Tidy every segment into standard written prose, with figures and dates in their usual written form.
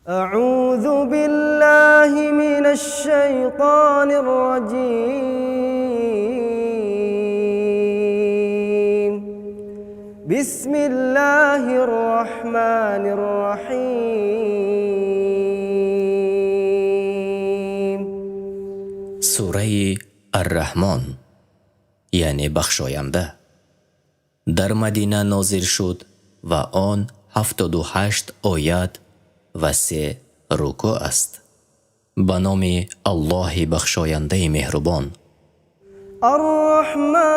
أعوذ بالله من الشيطان الرجيم. بسم الله الرحمن الرحيم. Сураи Арраҳмон, яъне бахшоянда, дар Мадина нозил шуд ва он 78 оят ва се рукӯъ аст. Ба номи Аллоҳи бахшояндаи меҳрубон. الرحمن.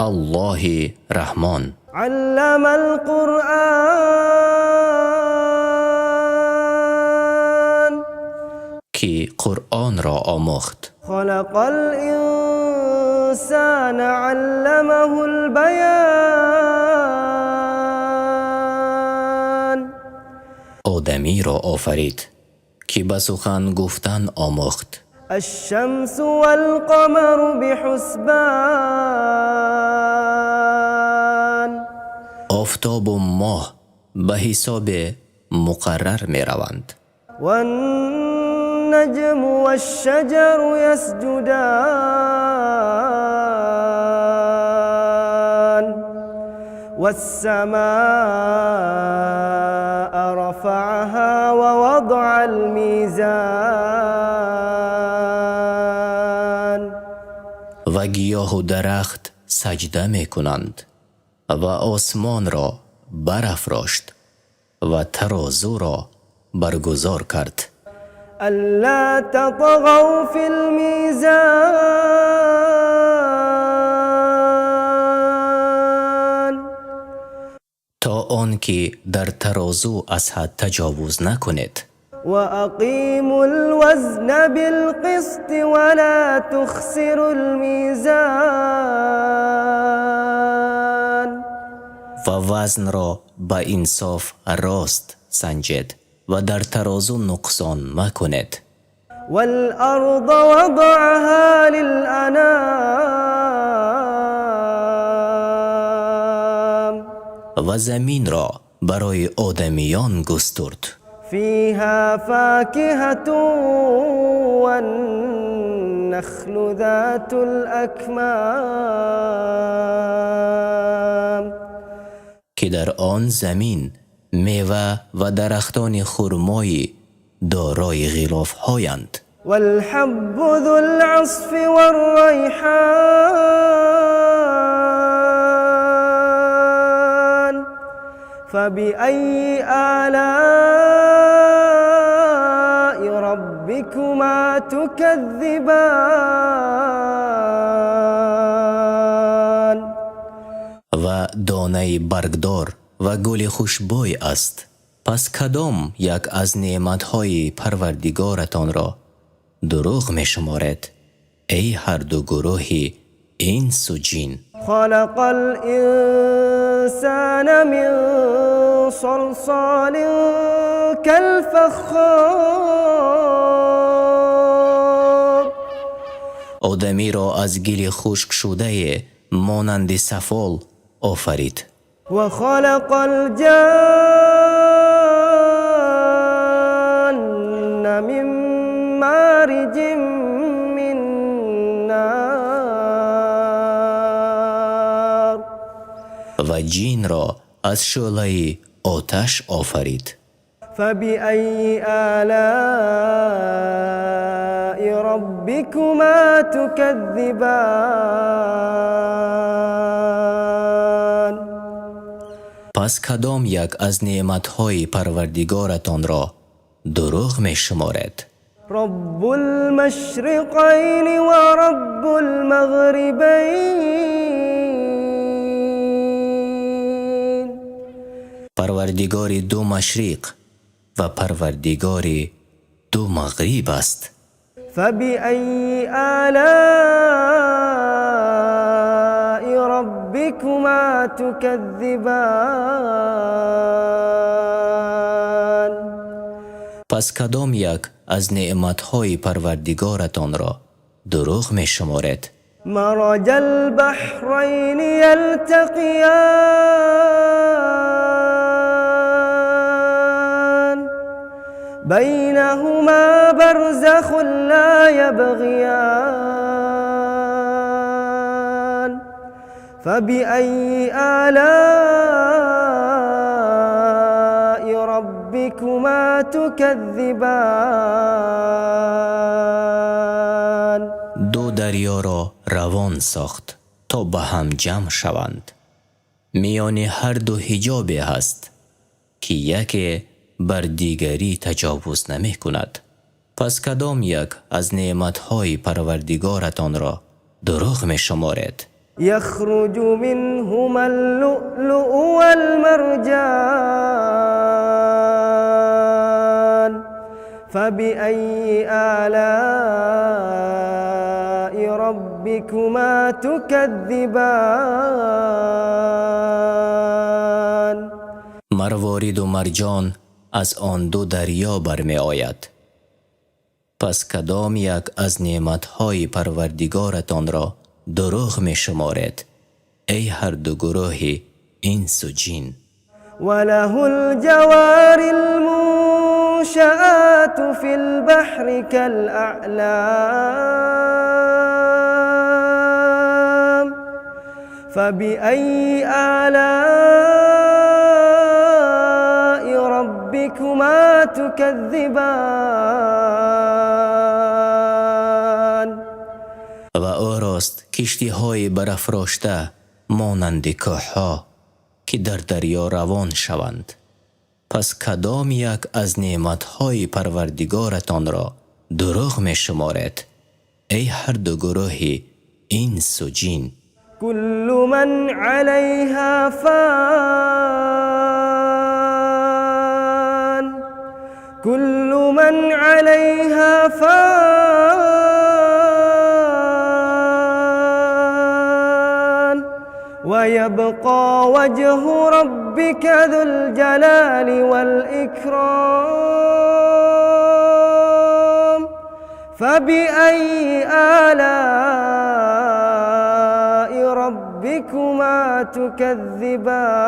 Аллоҳи Раҳмон. علم القرآن. Ки Қуръонро омӯхт. خلق الإنسان، علمه البيان. Одамиро офарид, ки ба сухан гуфтан омӯхт. الشمس والقمر بحسبان. Офтобу моҳ ба ҳисоби муқаррар мераванд. والنجم والشجر يسجدان. والسماء رفعها ووضع الميزان. Ва гиёҳу дарахт саҷда мекунанд, ва осмонро барафрошт ва тарозуро баргузор кард. ألا تطغوا في الميزان. То он ки дар тарозу аз ҳад таҷовуз накунед. وأقيموا الوزن بالقسط ولا تخسروا الميزان. Ва вазнро ба инсоф рост санҷед ва дар тарозу нуқсон макунед. والأرض وضعها للأنام. Ва заминро барои одамиён густурд. فيها فاكهة والنخل ذات الأكمام. Ки дар он замин мева ва дарахтони хурмои дорои ғилофҳоянд. والحب ذو العصف والريحان. فبأي آلاء ربكما تكذبان؟ Ва донаи баргдор ва гули хушбӯй аст. Пас кадом як аз неъматҳои Парвардигоратонро дурӯғ мешуморед, эй ҳарду гурӯҳи инсу ҷин? خلق الإنسان من صلصال كالفخار. Одамиро аз гили хушкшудае монанди сафол офарид. وخلق الجان من مارج من نار. Ва ҷинро аз шӯълаи оташ офарид. فبأي آلاء ربكما تكذبان؟ Пас кадом як аз неъматҳои Парвардигоратонро дурӯғ мешуморед? رب المشرقين ورب المغربين. Парвардигори ду машриқ ва Парвардигори ду мағриб аст. فبأي آلاء ربكما تكذبان؟ Пас кадом як аз неъматҳои Парвардигоратонро дурӯғ мешуморед? مرج البحرين يلتقيان بينهما برزخ لا يبغيان فبأي آلاء ربكما تكذبان. Ду дарёро равон сохт, то ба ҳам ҷамъ шаванд. Миёни ҳар ду ҳиҷобе ҳаст, ки яке бар дигарӣ таҷовуз намекунад. Пас кадом як аз неъматҳои Парвардигоратонро дурӯғ мешуморед? يخرج منهما اللؤلؤ والمرجان فبأي آلاء ربكما تكذبان. Марвориду марҷон аз он ду дарё бармеояд. Пас кадом як аз неъматҳои Парвардигоратонро дурӯғ мешуморед, эй ҳарду гурӯҳи инсу ҷин? وله الجوار المنشآت في البحر كالأعلام فبأي آلاء ربكما تكذبان. Ва ӯрост киштиҳои барафрошта монанди кӯҳҳо, ки дар дарё равон шаванд. Пас кадом як аз неъматҳои Парвардигоратонро дурӯғ мешуморед, эй ҳарду гурӯҳи инсу ҷин? كل من عليها فان كل من عليها فان ويبقى وجه ربك ذو الجلال والإكرام فبأي آلاء ربكما تكذبان.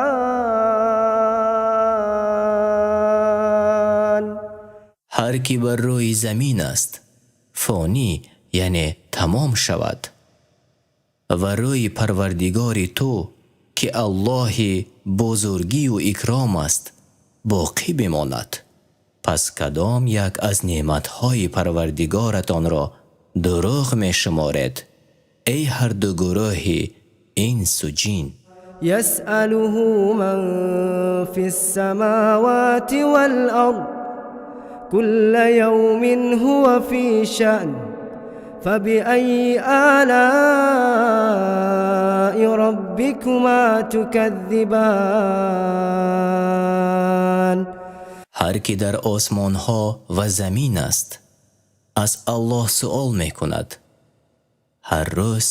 Ҳар ки бар рӯи замин аст, фонӣ, яъне тамом шавад, ва рӯи Парвардигори ту, ки Аллоҳи бузургию икром аст, боқӣ бимонад. Пас кадом як аз неъматҳои Парвардигоратонро дурӯғ мешуморед, эй ҳарду гурӯҳи инсу ҷин? يسأله من في السماوات والأرض كل يوم هو في شأن فبأي آلاء ربكما تكذبان. Ҳар ки дар осмонҳо ва замин аст, аз Аллоҳ суол мекунад. Ҳар рӯз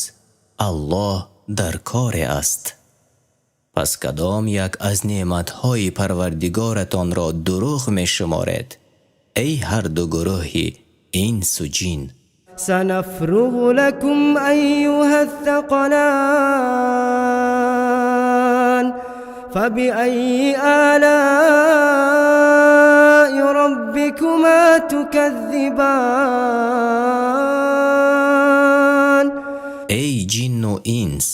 Аллоҳ дар коре аст. Пас кадом як аз неъматҳои Парвардигоратонро дурӯғ мешуморед, эй ҳарду гурӯҳи инсу ҷин? سنفرغ لكم أيها الثقلان فبأي آلاء ربكما تكذبان. Эй ҷинну инс,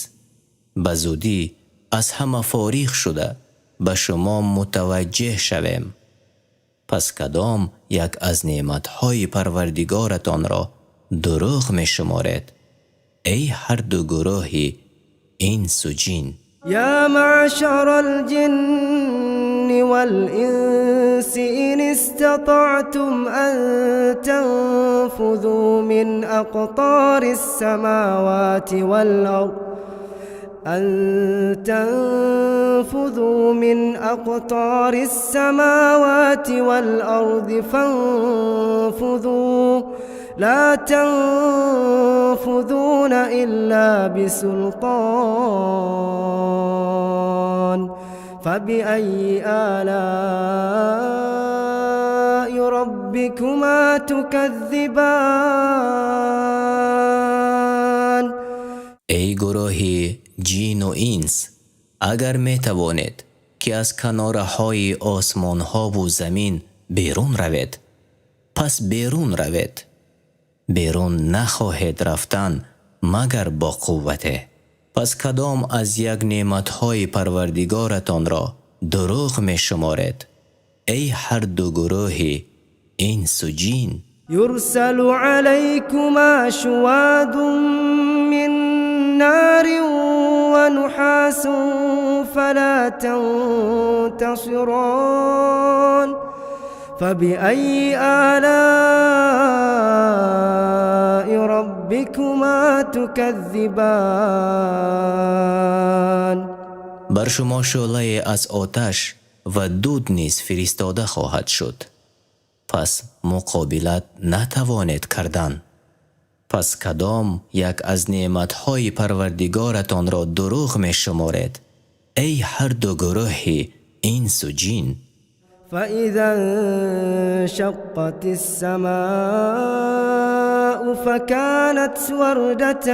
ба зудӣ аз ҳама фориғ шуда, ба шумо мутаваҷҷеҳ шавем. Пас кадом як аз неъматҳои Парвардигоратонро дурӯғ мешуморед, эй ҳарду гурӯҳи инсу ҷин? يا معشر الجن والإنس إن استطعتم أن تنفذوا من أقطار السماوات والأرض أن تنفذوا من أقطار السماوات والأرض فانفذوا لا تنفذون إلا بسلطان فبأي آلاء ربكما تكذبان. гурӯҳи ҷину инс, агар метавонед, ки аз канораҳои осмонҳову замин берун равед, пас берун равед. Берун нахоҳед рафтан, магар бо қуввате. Пас кадом аз як неъматҳои Парвардигоратонро дурӯғ мешуморед, эй ҳар ду гурӯҳи инсу ҷин? يرسل عليكما شواظ من نار ونحاس فلا تنتصران فبأي آلاء ربكما تكذبان؟ Бар шумо шӯълае аз оташ ва дуд низ фиристода хоҳад шуд, пас муқобилат натавонед кардан. Пас кадом як аз неъматҳои Парвардигоратонро дурӯғ мешуморед, эй ҳар ду гурӯҳи инсу ҷин? فإذا انشقت السماء فكانت وردة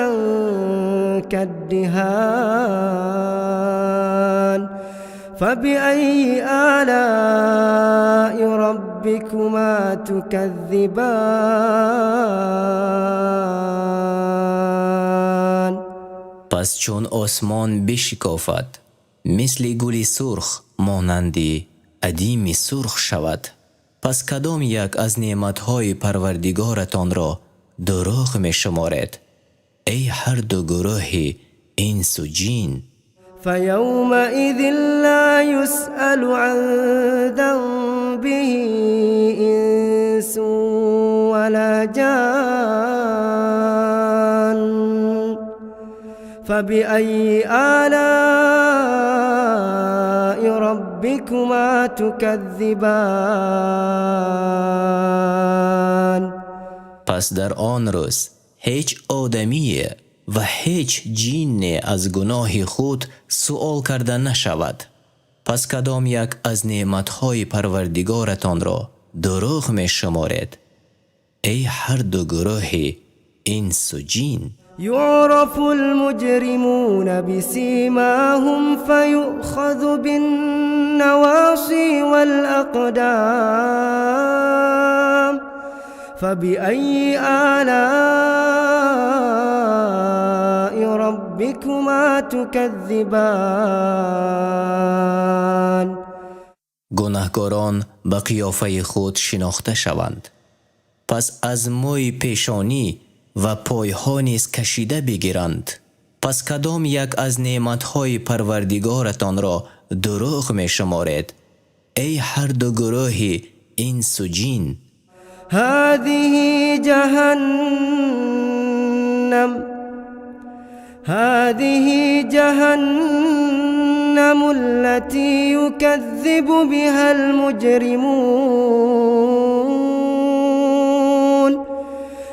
كالدهان فبأي آلاء ربكما تكذبان؟ Пас чун осмон бишикофад, мисли гули сурх монанди адими сурх шавад, пас кадом як аз неъматҳои Парвардигоратонро дурӯғ мешуморед, эй ҳар ду гурӯҳи инсу ҷин? فيومئذ لا يسأل عن ذنبه إنس ولا جان فبأي آلاء ربكما تكذبان؟ Пас дар он рӯз ҳеҷ одамие ва ҳеҷ ҷинне аз гуноҳи худ суол карда нашавад. Пас кадом як аз неъматҳои Парвардигоратонро дурӯғ мешуморед, эй ҳар ду гурӯҳи инсу ҷин? يعرف المجرمون بسيماهم فيؤخذ بالنواصي والأقدام فبأي آلاء ربكما تكذبان؟ Гунаҳкорон ба қиёфаи худ шинохта шаванд, пас аз мӯи пешонӣ ва пойҳо низ кашида бигиранд. Пас кадом як аз неъматҳои Парвардигоратонро дурӯғ мешуморед, эй ҳар ду гурӯҳи инсу ҷин? هذه جهنم هذه جهنم التي يكذب بها المجرمون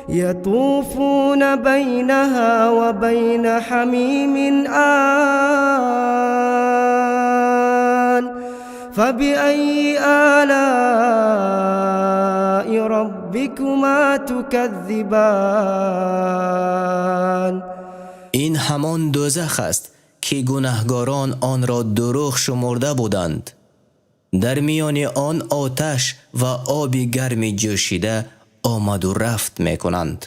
يطوفون بينها وبين حميم آن فبأي آلاء ربكما تكذبان؟ Ин ҳамон дӯзах аст, ки гунаҳгорон онро дурӯғ шумурда буданд. Дар миёни он оташ ва оби гарми ҷӯшида омаду рафт мекунанд.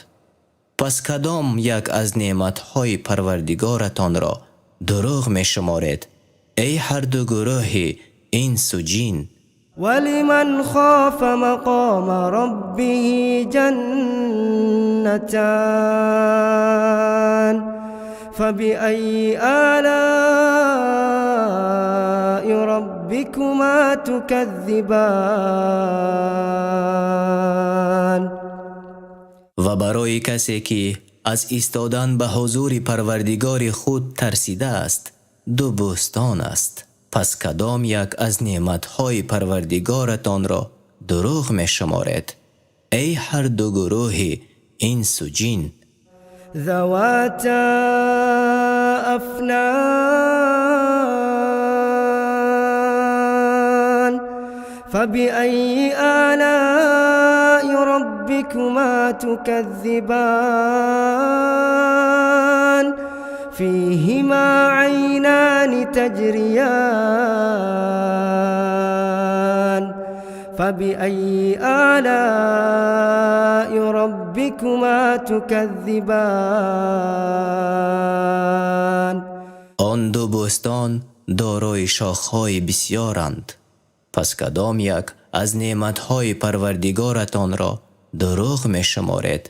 Пас кадом як аз неъматҳои Парвардигоратонро дурӯғ мешуморед, эй ҳар ду гурӯҳи инсу ҷин? ولمن خاف مقام ربه جنتان فبأي آلاء ربكما تكذبان؟ Ва барои касе, ки аз истодан ба ҳузури Парвардигори худ тарсидааст, ду бӯстон аст. Пас кадом як аз неъматҳои Парвардигоратонро дурӯғ мешуморед, эй ҳар ду гурӯҳи инсу ҷин? ذواتا أفنان فبأي آلاء ربكما تكذبان؟ فيهما عينان تجريان فبأي آلاء ربكما تكذبان. Он ду бӯстон дорои шохҳои бисёранд. Пас кадом як аз неъматҳои Парвардигоратонро дурӯғ мешуморед,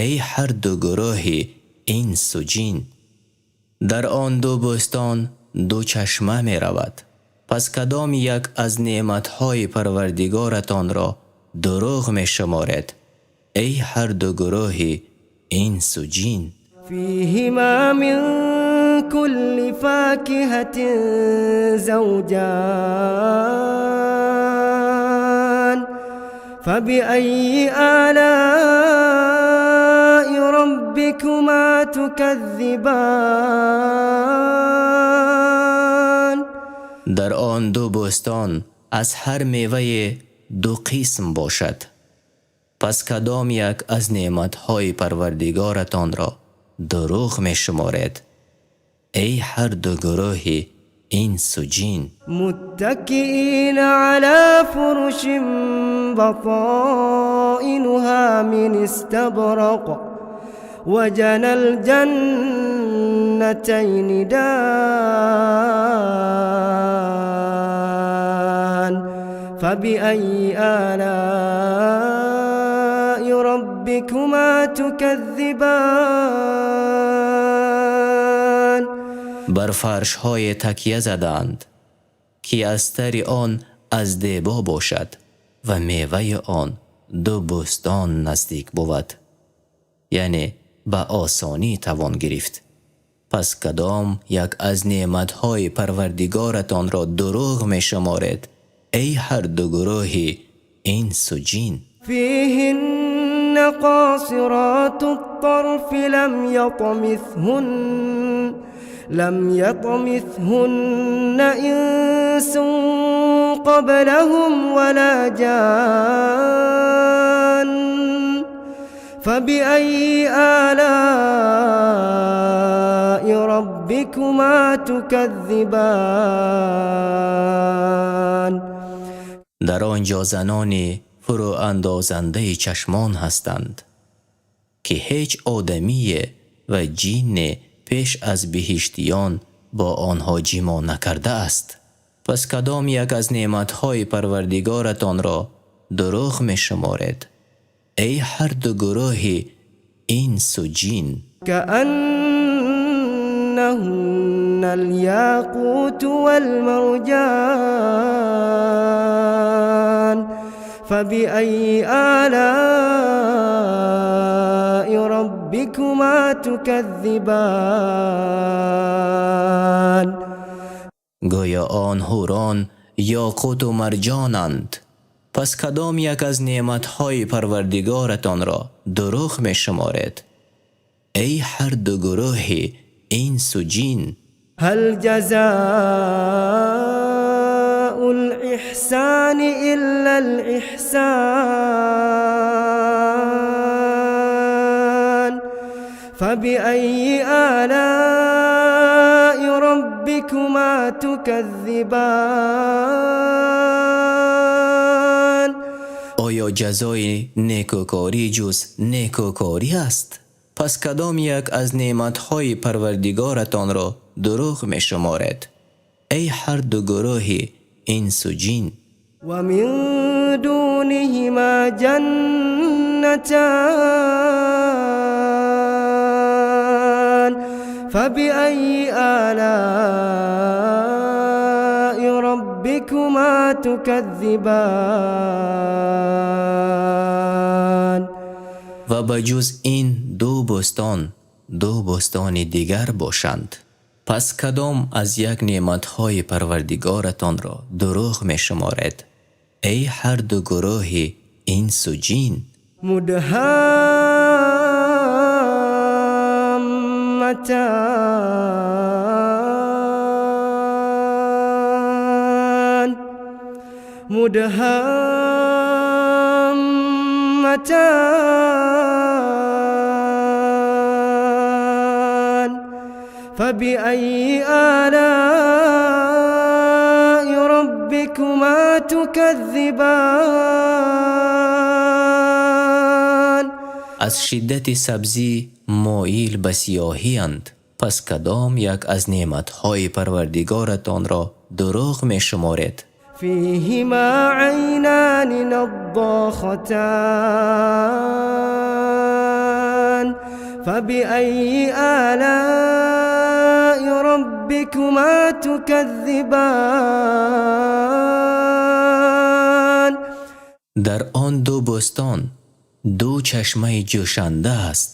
эй ҳар ду гурӯҳи инсу ҷин? Дар он ду бӯстон ду чашма меравад. Пас кадом як аз неъматҳои Парвардигоратонро дурӯғ мешуморед, эй ҳар ду гурӯҳи инсу ҷин? فيهما من كل فاكهة زوجان فبأي آلاء ربكما تكذبان. Дар он ду бӯстон аз ҳар мевае ду қисм бошад. Пас кадом як аз неъматҳои Парвардигоратонро дурӯғ мешуморед, эй ҳар ду гурӯҳи инсу ҷин? متكئين على فرش بطائنها من استبرق وجنى الجنتين دان فبأي آلاء ربكما تكذبان. Бар фаршҳое такя задаанд, ки астари он аз дебо бошад ва меваи он ду бӯстон наздик бувад, яъне ба осонӣ тавон гирифт. Пас кадом як аз неъматҳои Парвардигоратонро дурӯғ мешуморед, эй ҳар ду гурӯҳи инсу ҷин? فيهن قاصرات الطرف لم يطمثهن إنس قبلهم ولا جان فبأي آلاء ربكما تكذبان. Дар он ҷо занони фурӯандозандаи чашмон ҳастанд, ки ҳеҷ одамие ва ҷинне пеш аз биҳиштиён бо онҳо ҷимоъ накардааст. Пас кадом як аз неъматҳои Парвардигоратонро дурӯғ мешуморед, эй ҳар ду гурӯҳи инсу ҷин? كأنهن الياقوت والمرجان فبأي آلاء ربكما تكذبان. Гӯё он ҳурон ёқуту марҷонанд. Пас кадом як аз неъматҳои Парвардигоратонро дурӯғ мешуморед, эй ҳар ду гурӯҳи инсу ҷин? هل جزاء الإحسان إلا الإحسان فبأي آلاء ربكما تكذبان. Оё ҷазои некӯкорӣ ҷуз некӯкорӣ аст? Пас кадом як аз неъматҳои Парвардигоратонро дурӯғ мешуморед, эй ҳар ду гурӯҳи инсу ҷин? ومن دونهما جنتان فبأي آلاء ربكما تكذبان. Ва ба ҷуз ин ду бӯстон ду бӯстони дигар бошанд. Пас кадом аз як неъматҳои Парвардигоратонро дурӯғ мешуморед, эй ҳар ду гурӯҳи инсу ҷин? مدهامتان مدهامتان. فبأي آلاء ربكما تكذبان؟ Аз шиддати сабзӣ моил ба сиёҳиянд. Пас кадом як аз неъматҳои Парвардигоратонро дурӯғ мешуморед? فيهما عينان نضاختان، فبأي آلاء ربكما تكذبان؟ Дар он ду бӯстон ду чашмаи ҷӯшанда аст.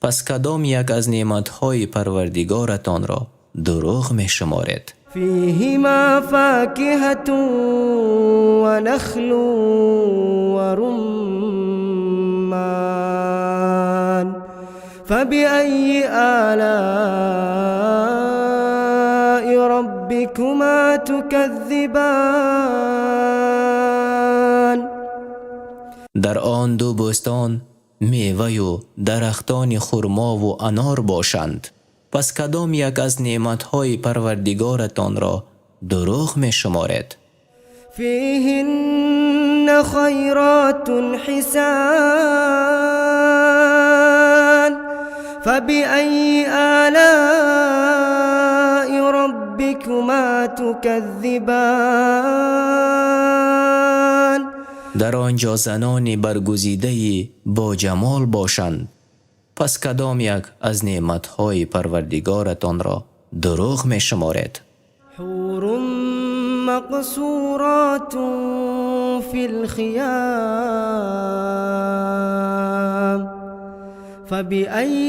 Пас кадом як аз неъматҳои Парвардигоратонро дурӯғ мешуморед? فيهما فاكهة ونخل ورمان، فبأي آلاء ربكما تكذبان؟ Дар он ду бӯстон меваю дарахтони хурмову анор бошанд. Пас кадом як аз неъматҳои Парвардигоратонро дурӯғ мешуморед? فيهن خيرات حسان، فبأي آلاء ربكما تكذبان؟ Дар он ҷо занони баргузидаи боҷамол бошанд. Пас кадом як аз неъматҳои Парвардигоратонро дурӯғ мешуморед? حور مقصورات في الخيام، فبأي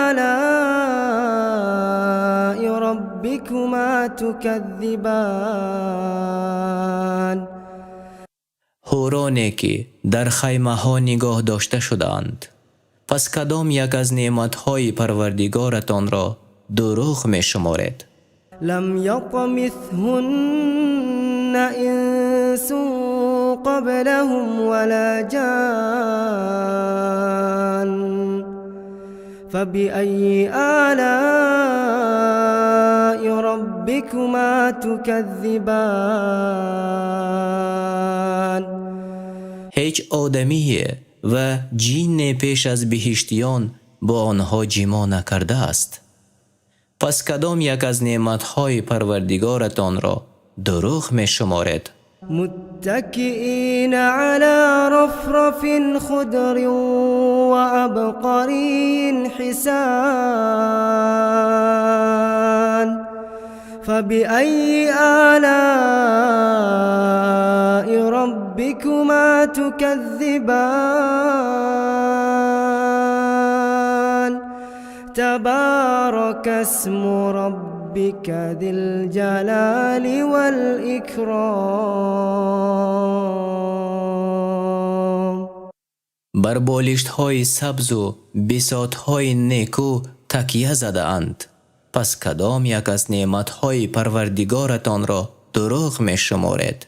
آلاء ربكما تكذبان؟ Ҳуроне ки дар хаймаҳо нигоҳ дошта шудаанд. Пас кадом як аз неъматҳои Парвардигоратонро дурӯғ мешуморед? لم يطمثهن إنس قبلهم ولا جان، فبأي آلاء ربكما تكذبان؟ Ҳеҷ одамие ва ҷинне пеш аз биҳиштиён бо онҳо ҷимоъ накардааст. Пас кадом як аз неъматҳои Парвардигоратонро дурӯғ мешуморед? متكئين على رفرف خضر وعبقري حسان، فبأي آلاء ربكما تكذبان؟ تبارك اسم ربك ذي الجلال والإكرام. Бар болиштҳои сабзу бисотҳои некӯ такя задаанд. Пас кадом як аз неъматҳои Парвардигоратонро дурӯғ мешуморед?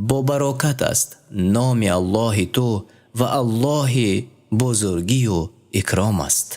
Бобарокат аст номи Аллоҳи ту ва Аллоҳи бузургию икром аст.